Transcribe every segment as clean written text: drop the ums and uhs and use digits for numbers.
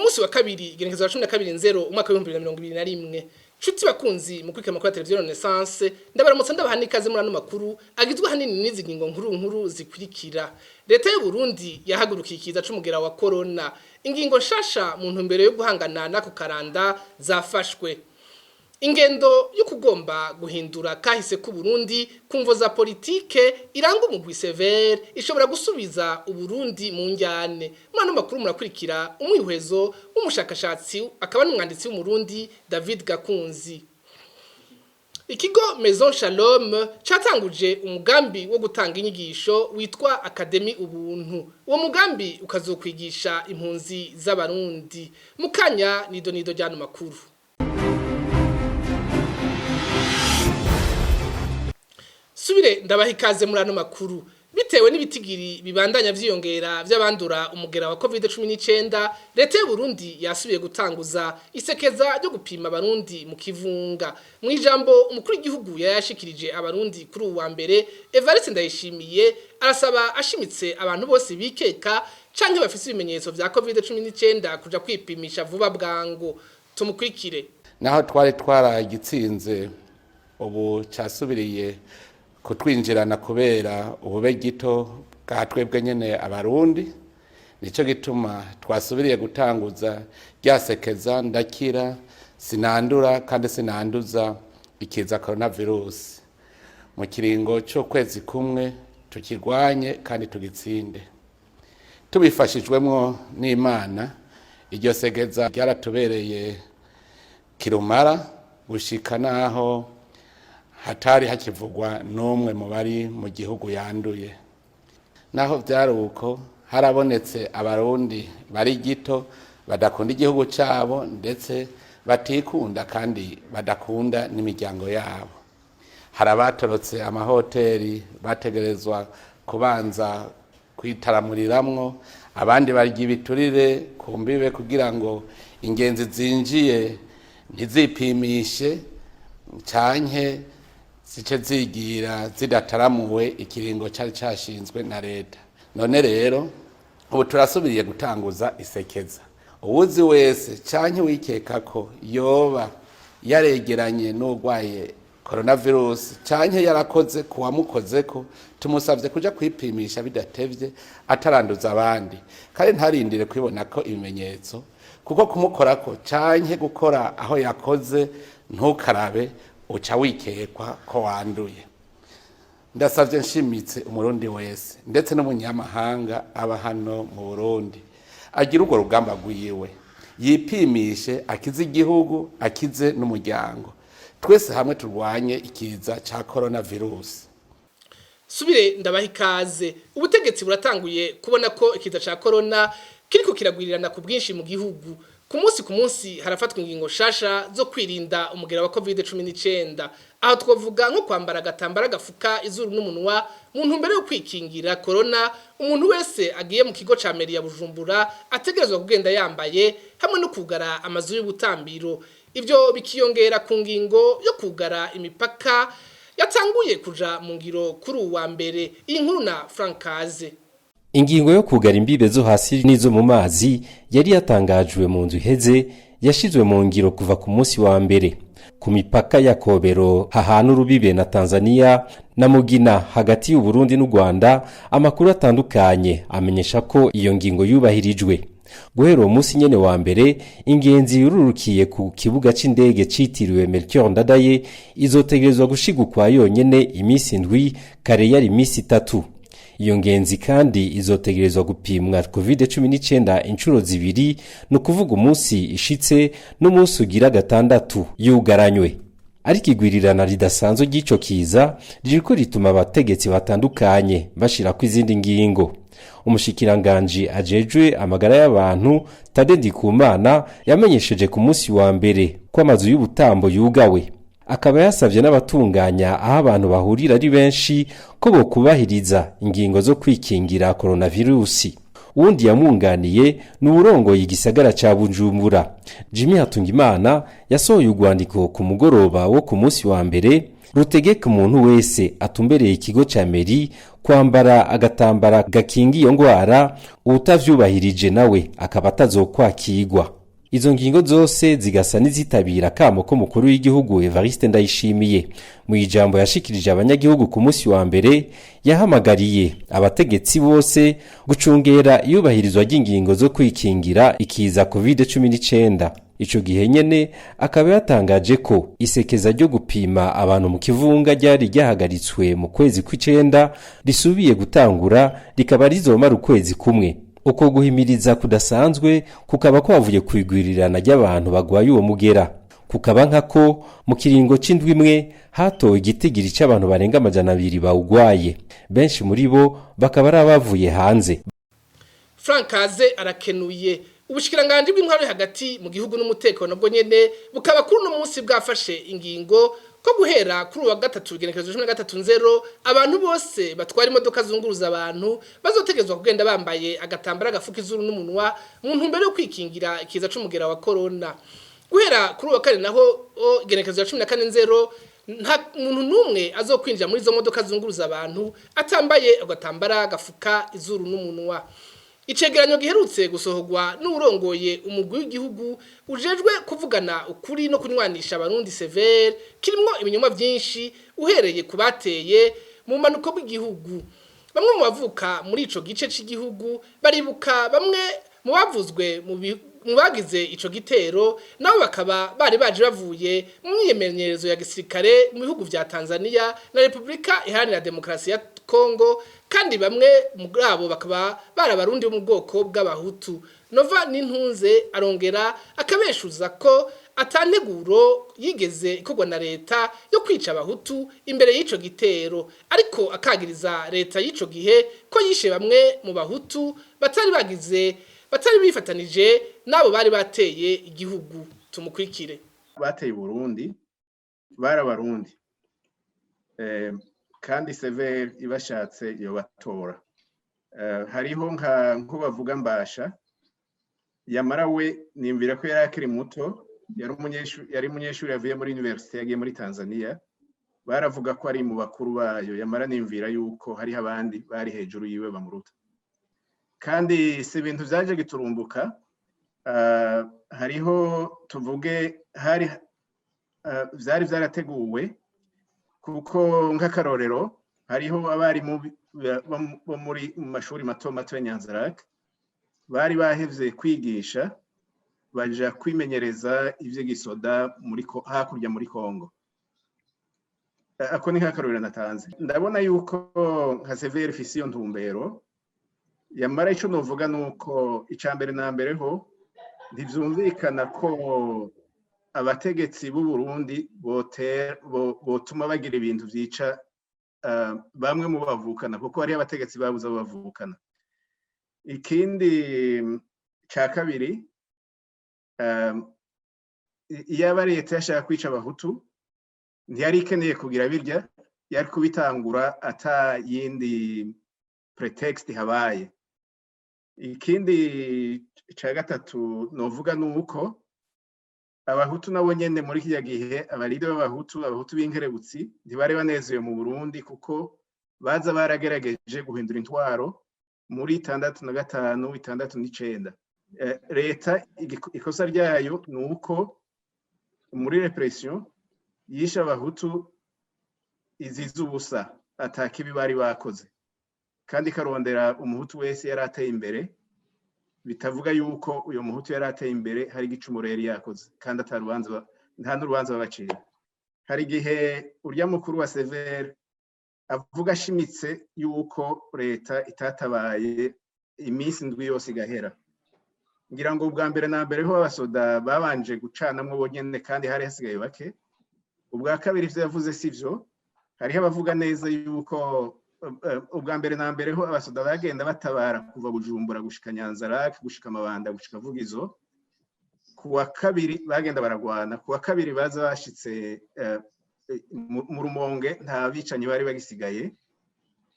munsi wa kabiri, igenekerezo rya 12 nzero umwaka w'2021. Nshuti bakunzi mu kwikama kuri televiziyo Renaissance, ndabaramutsa, ndabaha n'ikaze muri ano makuru agizwe ahanini n'izi ngingo nkuru nkuru zikurikira. Leta y'u Burundi yahagurukiye ikiza c'umugera wa corona, ingingo nshasha mu ntumbero yo guhangana n'ako karanda zafashwe. Ingendo yo kugomba guhindura kahise ku Burundi kumvo za politike iranga umugwi severe ishobora gusubiza Uburundi mu njyane. Muri ano makuru murakurikira umwihwezo w'umushakashatsi akaba n'umwanditsi w'Umurundi David Gakunzi. Ikigo Maison Shalom catanguje umugambi wo gutanga inyigisho witwa Academy Ubuntu. Uwo mugambi ukazokwigisha impunzi z'Abarundi. Mukanya nido nido ryano makuru. Subire ndabaha ikaze muri ano makuru. Bitewe n'ibitigiri bibandanya vyiyongera vy'abandura umugera wa COVID-19, leta y'u Burundi yasubiye gutanguza isekeza ryo gupima Abarundi mu kivunga. Mu ijambo umukuru w'igihugu yayashikirije Abarundi kuri uwa mbere, Evariste Ndayishimiye arasaba ashimitse abantu bose bikeka canke bafise ibimenyetso vya COVID-19 kuja kwipimisha vuba bwangu. Tumukurikire. Naho twari twaragitsinze, ubu cyasubiriye kutwinjirana kubera ubube gito bwa twebwe nyine Abarundi. Nicyo gituma twasubiriye gutanguza ryasekeza "Ndakira, sinandura kandi sinanduza ikiza coronavirus", mu kiringo cy'ukwezi kumwe tukirwanye kandi tugitsinde tubifashijwemo n'Imana. Iryo segeza ryaratubereye kirumara gushika naho hatari hakivugwa n'umwe mu bari mu gihugu yanduye. Naho byari uko, harabonetse Abarundi bari gito badakunda igihugu cyabo, ndetse batikunda kandi badakunda n'imiryango yabo. Hari abatorotse amahoteli bategerezwa kubanza kwitaramuriramwo, abandi barya ibiturire ku mbibe kugira ngo ingenzi zinjiye ntizipimishe canke zice zigira zidataramuwe ikiringo cyari cyashinzwe na leta. None rero ubu turasubiriye gutanguza isekeza. Uwuzi wese canke wikeka ko yoba yaregeranye n'urwaye coronavirus canke yarakoze kuwamukozeko, tumusavye kuja kwipimisha bidatevye ataranduza abandi, kandi ntarindire kwibona ko ibimenyetso, kuko kumukorako canke gukora aho yakoze ntukarabe uca wikekwa ko wanduye. Ndasavye nshimitse Umurundi wese, ndetse n'umunyamahanga aba hano mu Burundi, agira urwo rugamba rwiwe, yipimishe, akize igihugu, akize n'umuryango. Twese hamwe turwanye ikiza ca coronavirus. Subire ndabaha ikaze. Ubutegetsi buratanguye kubona ko ikiza ca corona kiriko kiragwirirana ku bwinshi mu gihugu. Ku munsi ku munsi harafatwa ingingo shasha zo kwirinda umugera wa COVID-19. Aho twavuga nko kwambara agatambara gafuka izuru n'umunwa mu ntumbero yo kwikingira corona. Umuntu wese agiye mu kigo ca mairie ya Bujumbura ategerezwa kugenda yambaye, hamwe no kugara amazu y'ubutambiro. Ibyo bikiyongera ku ngingo yo kugara imipaka yatanguye kuja mu ngiro kuri uwa mbere. Iyi nkuru na Frank Kaze. Ingingo yo kugara imbibe zo hasi n'izo mu mazi yari yatangajwe mu nzu iheze yashizwe mu ngiro kuva ku munsi wa mbere. Ku mipaka ya Kobero hahana urubibe na Tanzania na Mugina hagati y'u Burundi n'u Rwanda, amakuru atandukanye amenyesha ko iyo ngingo yubahirijwe. Guhera uwo munsi nyene wa mbere, ingenzi yururukiye ku kibuga c'indege citiriwe Melchior Ndadaye izotegerezwa gushigukwa yonyene iminsi 7, kare yari iminsi 3. Iyo ngenzi kandi izotegerezwa gupimwa COVID-19 inshuro zibiri, ni ukuvuga umunsi ishitse n'umunsi ugira gatandatu yugaranywe. Ariko igwirirana ridasanzwe ry'ico kiza ririko rituma abategetsi batandukanye bashirako izindi ngingo. Umushikiranganji ajejwe amagara y'abantu Tade Ndikumana yamenyesheje ku munsi wa mbere ko amazu y'ubutambo yugawe, akaba yasavye n'abatunganya aho abantu bahurira ari benshi ko bokubahiriza ingingo zo kwikingira coronavirusi. Uwundi yamwunganiye ni uwurongoye igisagara ca Bujumbura, Jimmy Hatungimana, yasohoye urwandiko ku mugoroba wo ku munsi wa mbere rutegeka umuntu wese atumbereye ikigo ca mairie kwambara agatambara gakinga iyo ngwara, uwutavyubahirije nawe akaba atazokwakirwa. Izo ngingo zose zigasa n'izitabira akamo k'umukuru w'igihugu Evariste Ndayishimiye. Mu ijambo yashikirije abanyagihugu ku munsi wa mbere, yahamagariye abategetsi bose gucungera iyubahirizwa ry'ingingo zo kwikingira ikiza COVID-19. Ico gihe nyene akaba yatangaje ko isekeza ryo gupima abantu mu kivunga ryari ryahagaritswe mu kwezi kw'icenda risubiye gutangura, rikaba rizomara ukwezi kumwe. Uko guhimiriza kudasanzwe kukaba kwavuye kwigwirirana ry'abantu bagwaye uwo mugera, kukaba nkako mu kiringo c'indwi imwe hatowe igitigiri c'abantu barenga 200 bawugwaye, benshi muri bo bakaba ari abavuye hanze. Frank Kaze arakenuye. Ubushikiranganji bw'intwaro hagati mu gihugu n'umutekano nabwo nyene bukaba kuri uno munsi bwafashe ingingo ko guhera kuri uwa gatatu, igenekerezo 13 nzero, abantu bose batwara imodoka zunguruza abantu bazotegezwa kugenda bambaye agatambara gafuka izuru n'umunwa mu ntumbero yo kwikingira ikiza c'umugera wa corona. Guhera kuri uwa kane naho, igenekerezo 14 nzero, nta muntu n'umwe azokwinjira muri izo modoka zunguruza abantu atambaye agatambara gafuka izuru n'umunwa. Icegeranyo giherutse gusohorwa n'urongoye umugwi w'igihugu ujejwe kuvugana ukuri no kunywanisha abarundi, CVR, kirimwo ibinyoma vyinshi uhereye ku bateye mu manuko bw'igihugu. Bamwe mu bavuka muri ico gice c'igihugu baribuka bamwe mu bavuzwe mu bagize ico gitero, nabo bakaba bari baje bavuye mu myimenyerezo ya gisirikare mu bihugu vya Tanzania na Republika Iharanira Demokarasi ya Kongo, kandi bamwe muri abo bakaba bari abarundi bo mu bwoko bw'abahutu. Nova Nintunze arongera akabeshuza ko atanteguro yigeze ikorwa na leta yo kwica abahutu imbere y'ico gitero, ariko akagiriza leta y'ico gihe ko yishe bamwe mu bahutu batari bagize batari bifatanije n'abo bari bateye igihugu. Tumukurikire. Bateye Burundi bari abarundi, kandi CVR ibashatse yobatora. Hariho nka nko bavuga Mbasha, yamara we nimvira ko yari akiri muto, yari umunyeshuri yavuye muri université yagiye muri Tanzania. Baravuga ko ari mu bakuru bayo, yamara nimvira yuko hariho abandi bari hejuru yiwe bamuruta. Kandi si ibintu vyaje giturumbuka. Hariho tuvuge hari vyari vyarateguwe, kuko nk'akarorero hariho abarimu bo muri mu mashuri mato mato ya Nyanzarake bari bahevye kwigisha, baja kwimenyereza ivy'igisoda muri hakurya muri Kongo. Ako ni nk'akarorero natanze. Ndabona yuko nka CVR ifise iyo ntumbero, yamara ico novuga nuko ica mbere na mbere ho ntivyumvikana ko abategetsi b'u Burundi botuma bagira ibintu vyica bamwe mu bavukana, kuko hariho abategetsi babuze abo bavukana. Ikindi ca kabiri, iyaba leta yashaka kwica abahutu ntiyari ikeneye kugira birya, yari kubitangura ata yindi prétexte habaye. Ikindi ca gatatu novuga nuko abahutu nabo nyene muri kiriya gihe, aba leaders b'abahutu, abahutu b'inkerebutsi, ntibari banezerewe mu Burundi, kuko baza baragerageje guhindura intwaro muri 65, 69. Leta ikosa ryayo ni uko muri répression yishe abahutu izize ubusa, atakibi bari bakoze, kandi ikarondera umuhutu wese yari ateye imbere, bitavuga yuko uyo muhutu yari ateye imbere hari igicumuro yari yakoze, kandi atarubanza, nta n'urubanza babacira. Hari igihe urya mukuru wa CVR avuga ashimitse yuko leta itatabaye iminsi 7 yose igahera. Ngira ngo ubwa mbere na mbere ho abasoda babanje gucanamwo bonyene, kandi hari hasigaye bake. Ubwa kabiri, ivyo yavuze sivyo. Hariho abavuga neza yuko ubwa mbere na mbere ho abasoda bagenda batabara kuva Bujumbura gushika Nyanzarake, gushika Mabanda, gushika Vugizo. Ku wa kabiri bagenda baragwana, ku wa kabiri baza bashitse mu Rumonge, nta bicanyi bari bagisigaye.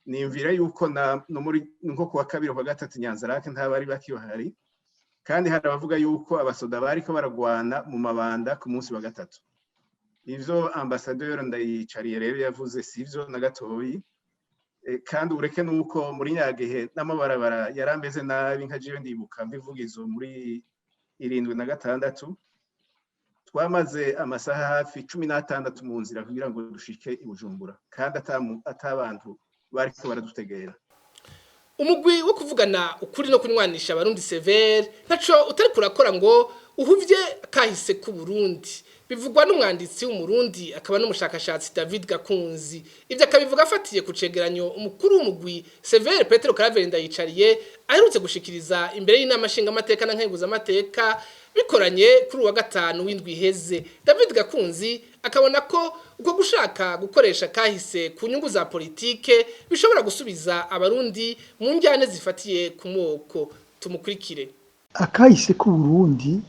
Nimvira yuko no muri nko ku wa kabiri, ku wa gatatu Nyanzarake nta bari bakihari. Kandi hari abavuga yuko abasoda bariko baragwana mu Mabanda ku munsi wa gatatu. Ivyo ambasaderi Ndayicariye rero yavuze sivyo na gatoyi. Kandi ureke nuko muri nyagihe n'amabarabara yari ameze nabi, nka jewe ndibuka mbivugizo muri 76, twamaze amasaha hafi 16 mu nzira kugira ngo dushike i Bujumbura, kandi atabantu bariko baradutegera. Umugwi wo kuvugana ukuri no kunywanisha Abarundi, CVR, ntaco utari kurakora ngo uhuvye kahise ku Burundi. Bivugwa n'umwanditsi w'Umurundi akaba n'umushakashatsi David Gakunzi. Ivyo akabivuga afatiye ku cegeranyo umukuru w'umugwi CVR, Petero Claver Ndayicariye, aherutse gushikiriza imbere y'inama nshingamateka na nkenguzamateka bikoranye kuri uwa gatanu w'indwi iheze. David Gakunzi akabona ko uko gushaka gukoresha kahise ku nyungu za politike bishobora gusubiza Abarundi mu njyane zifatiye ku moko. Tumukurikire. Akahise k'Uburundi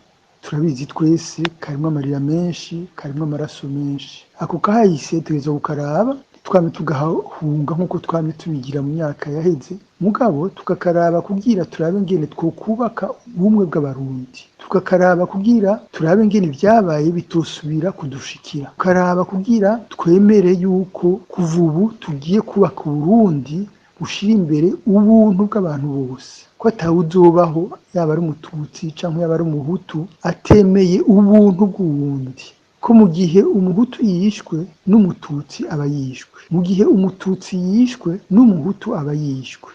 turabizi twese, karimwo amarira menshi, karimwo amaraso menshi. Ako kahise tugeza kukaraba, twame tugahunga nk'uko twamye tubigira mu myaka yaheze, mugabo tukakaraba kugira turabe ngene twokubaka ubumwe bw'Abarundi, tukakaraba kugira turabe ngene ibyabaye bitosubira kudushikira, tukaraba kugira twemere yuko kuva ubu tugiye kubaka Uburundi bushira imbere ubuntu bw'abantu bose, ko atawuzobaho, yaba ari Umututsi canke yaba ari Umuhutu, atemeye ubuntu bw'uwundi, ko mu gihe Umuhutu yishwe n'Umututsi aba yishwe, mu gihe Umututsi yishwe n'Umuhutu aba yishwe.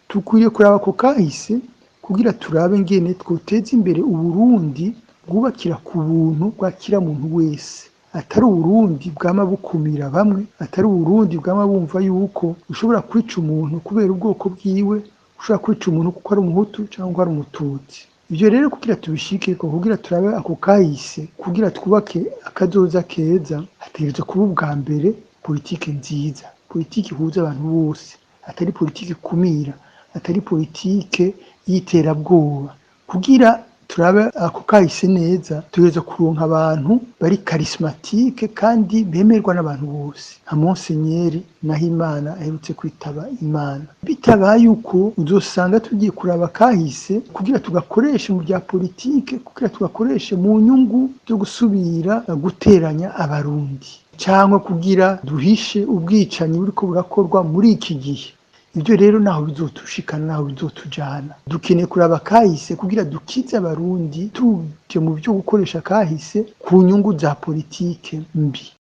Dukwiye kuraba ako kahise kugira turabe ngene twoteza imbere Uburundi bwubakira ku buntu bwakira muntu wese, atari Uburundi bwama bukumira bamwe, atari Uburundi bwama bumva yuko ushobora kwica umuntu kubera ubwoko bwiwe, ushobora kwica umuntu kuko ari Umuhutu cyangwa ari Umututsi. Ibyo rero kugira tubishikeko, kugira turabe ako kahise, kugira twubake akazoza keza, hategerezwa kuba ubwa mbere politike nziza, politike ihuza abantu bose, atari politike ikumira, atari politike y'iterabwoba. Kugira turabe ako kahise neza, tugereza kuronka abantu bari charismatiques kandi bemerwa n'abantu bose, nka Monsenyeri Nahimana aherutse kwitaba Imana. Bitabaye uko, uzosanga tugiye kuraba kahise kugira tugakoreshe mu bya politike, kugira tugakoreshe mu nyungu zo gusubira guteranya Abarundi, cyangwa kugira duhishe ubwicanyi buriko burakorwa muri iki gihe. Ibyo rero naho bizotushikana, naho bizotujana. Dukeneye kuraba kahise kugira dukize Abarundi, tuje mu byo gukoresha kahise ku nyungu za politike mbi.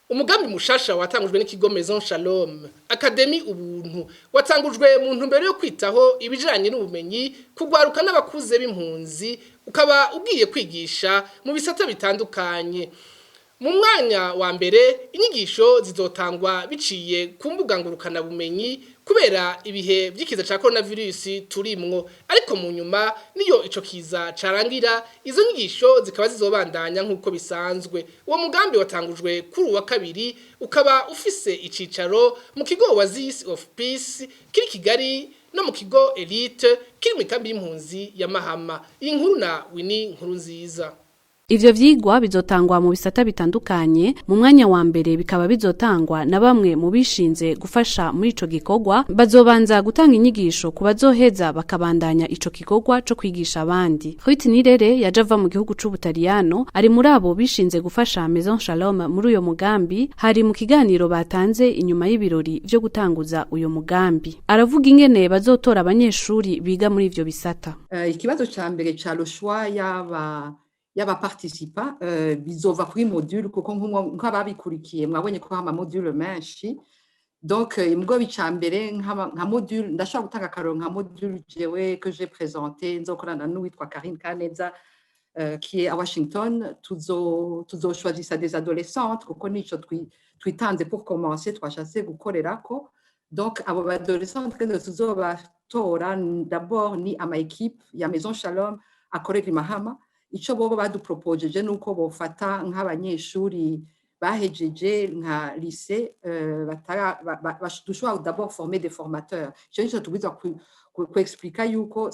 Umugambi mushasha watangujwe n'ikigo Maison Shalom, Academy Ubuntu, watangujwe mu ntumbero yo kwitaho ibijanye n'ubumenyi kugwaruka n'abakuze b'impunzi, ukaba ugiye kwigisha mu bisata bitandukanye. Mu mwanya wa mbere, inyigisho zizotangwa biciye ku mbuga ngurukana bumenyi kubera ibihe by'ikiza ca coronavirus turimwo, ariko mu nyuma niyo ico kiza carangira, izo nyigisho zikaba zizobandanya nk'uko bisanzwe. Uwo mugambi watangujwe kuri uwa kabiri, ukaba ufise icicaro mu kigo Oasis of Peace kiri Kigali no mu kigo Elite kiri mu ikambi y'impunzi ya Mahama. Iyi nkuru na Winnie Nkuru Nziza. Ivyo vyigwa bizotangwa mu bisata bitandukanye. Mu mwanya wa mbere bikaba bizotangwa na bamwe mu bishinze gufasha muri ico gikorwa. Bazobanza gutanga inyigisho ku bazoheza bakabandanya ico gikorwa co kwigisha abandi. Ruth Nirere yaje ava mu gihugu c'Ubutaliyano, ari muri abo bishinze gufasha Maison Shalom muri uyo mugambi. Hari mu kiganiro batanze inyuma y'ibirori vyo gutanguza uyo mugambi. Aravuga ingene bazotora abanyeshuri biga muri ivyo bisata. Ikibazo ca mbere ca le choix y'aba participants bizova kuri module, kuko nk'ababikurikiye mwabonye ko hama module menshi. Donc mbwo bica mbere nka module, ndashobora gutanga akarorero nka module jewe que j'ai présenté, nzokorana n'uwitwa Karine Kaneza qui est à Washington. Tuzochoisissa des adolescentes kuko nico twitanze pour commencer, twashatse gukorerako. Donc abo adolescentes kende tuzobatora, d'abord ni ama équipe ya Maison Shalom akorera i Mahama. Ico bobo badupropojeje nuko bofata nk'abanyeshuri bahejeje nka lycée, dushobora d'abord former des formateurs. Ico nico tubwirizwa ku expliqua yuko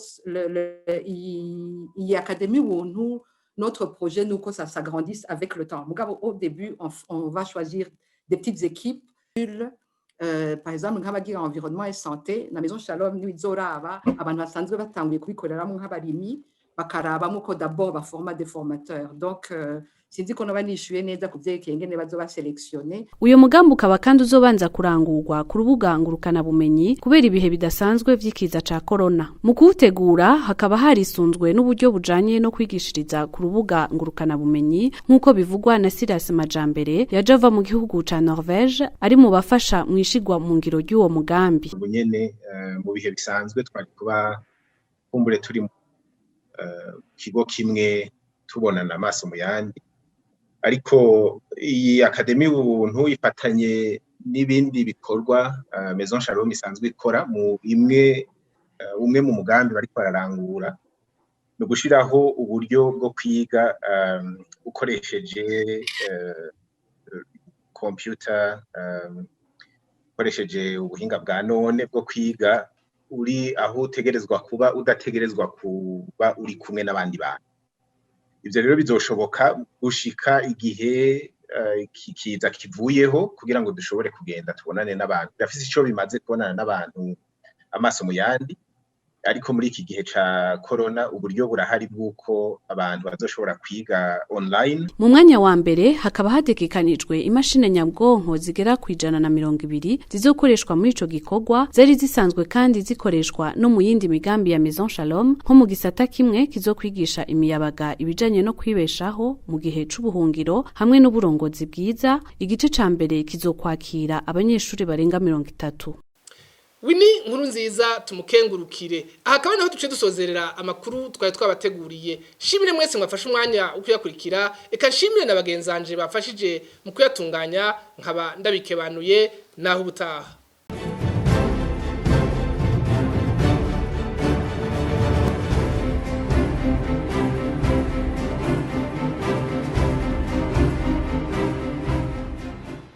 iyi académie Ubuntu, notre projet nuko ça s'agrandisse avec le temps. Mugabo au début on va choisir des petites équipes, par exemple nk'abagira environnement et santé na Maison Shalom niyo izoraba abantu basanzwe batanguye kubikoreramo nk'abarimyi, bakarabamo ko d'abord baforma des formateurs. Donc Sinzi ko noba nishuye neza ku vyerekeye ingene bazoba sélectionnés. Uyo mugambi ukaba kandi uzobanza kurangurwa ku rubuga ngurukanabumenyi kubera ibihe bidasanzwe vy'ikiza ca corona. Mu kuwutegura hakaba harisunzwe n'uburyo bujanye no kwigishiriza ku rubuga ngurukanabumenyi, nk'uko bivugwa na Silas Majambere yaje ava mu gihugu ca Norvège, ari mu bafasha mwishigwa mu ngiro ry'uwo mugambi. Ubu nyene mu bihe bisanzwe twari kuba kumbure turi mu kigo kimwe, tubonana amaso mu yandi, ariko iyi Académie Ubuntu ifatanye n'ibindi bikorwa Maison Shalom isanzwe ikora. Mu imwe umwe mu mugambi bariko bararangura ni ugushiraho uburyo bwo kwiga ukoresheje computer, ukoresheje ubuhinga bwa none bwo kwiga uri aho utegerezwa kuba, udategerezwa kuba uri kumwe n'abandi bantu. Ivyo rero bizoshoboka gushika igihe iki kiza kivuyeho, kugira ngo dushobore kugenda tubonane n'abantu. Birafise ico bimaze kubonana n'abantu amaso mu yandi, ariko muri iki gihe ca corona uburyo burahari bw'uko abantu bazoshobora kwiga online. Mu mwanya wa mbere hakaba hategekanijwe imashini nyabwonko zigera ku 120 zizokoreshwa muri ico gikorwa, zari zisanzwe kandi zikoreshwa no mu yindi migambi ya Maison Shalom, nko mu gisata kimwe kizokwigisha imiyabaga ibijanye no kwibeshaho mu gihe c'ubuhungiro hamwe n'uburongozi bwiza. Igice ca mbere kizokwakira abanyeshuri barenga 30. Wini nkuru nziza, tumukengurukire. Aha akaba naho duce dusozerera amakuru twari twabateguriye. Shimire mwese mwafashe umwanya wo kuyakurikira, eka nshimire na bagenzanje bafashije mu kuyatunganya, nkaba ndabikebanuye. Naho ubutaha.